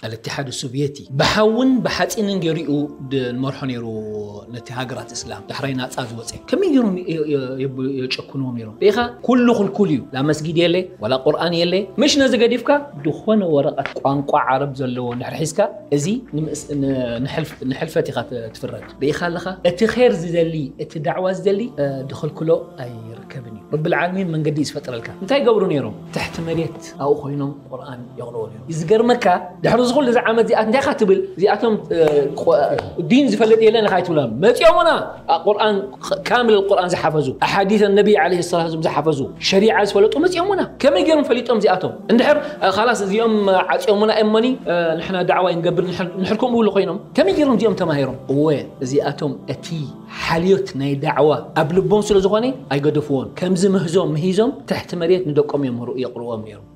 الاتحاد السوفيتي ብሓውን ብሓፂንን ገይሩ እዩ ድ- ንመርሖ ነይሩ ነቲ ሃገራት እስላም ዳሕራይ ናፃ ዝወፀ። ከመይ ገይሮም የ- የ- የ- የጨክንዎም ነይሮም? ርኢኻ ኩሉ ክልኩል እዩ። ላ መስጊድ የለ ዋላ ቁርኣን የለ። ምሽ ነዚ ገዲፍካ ዝኾነ ወረቐት ቋንቋ ዓረብ ዘለዎ እንድሕር ሒዝካ እዚ ንምእስ- ን- ንሕልፍ- ንሕልፈት ኢኻ ት- ትፍረድ። ርኢኻ ኣለኻ እቲ ር ዝደሊ እቲ ዳዕዋ ዝደሊ እ፣ ድኽልክሎ ኣይርከብን እዩ። ረብል ዓለሚን መንገዲ እዩ ዝፈጥረልካ። እንታይ ይገብሩ ነይሮም? ትሕቲ መሬት ኣብኡ ኮይኖም ቁርኣን የቕርኡ ነይሮም። ዝገርመካ ድሕሪ ዝኹሉ እዚ ዓመት እዚኣ እንታይ ኢኻ ትብል? እዚኣቶም እ፣ ቆ- ዲን ዝፈልጥ የለን ኢኻ ኣይትብሎም። መፂኦምና ቁርኣን ካምል ቁርኣን ዝሓፈዙ ኣሓዲት ነቢ ዓለይሂ ሰላቱ ዝሓፈዙ ሸሪዓ ዝፈለጡ መፂኦምና። ከመይ ገይሮም ፈሊጦም እዚኣቶም? እንድሕር እ፣ ካላስ እዚኦም ዓፂኦምና እሞኒ እ፣ ንሕና ዳዕዋ ይንገብር ንሕር- ንሕር ከምኡ ኢሉ ኮይኖም ከመይ ገይሮም እዚኦም ተማሂሮም? እወ እዚኣቶም እቲ ሓልዮት ናይ ዳዕዋ ኣብ ልቦም ስለ ዝኾነ ኣይገደፍዎን። ከምዚ ምህዞም ምሂዞም ትሕቲ መሬት ንደቆም የምህሩ የቕርዎም ነይሮም።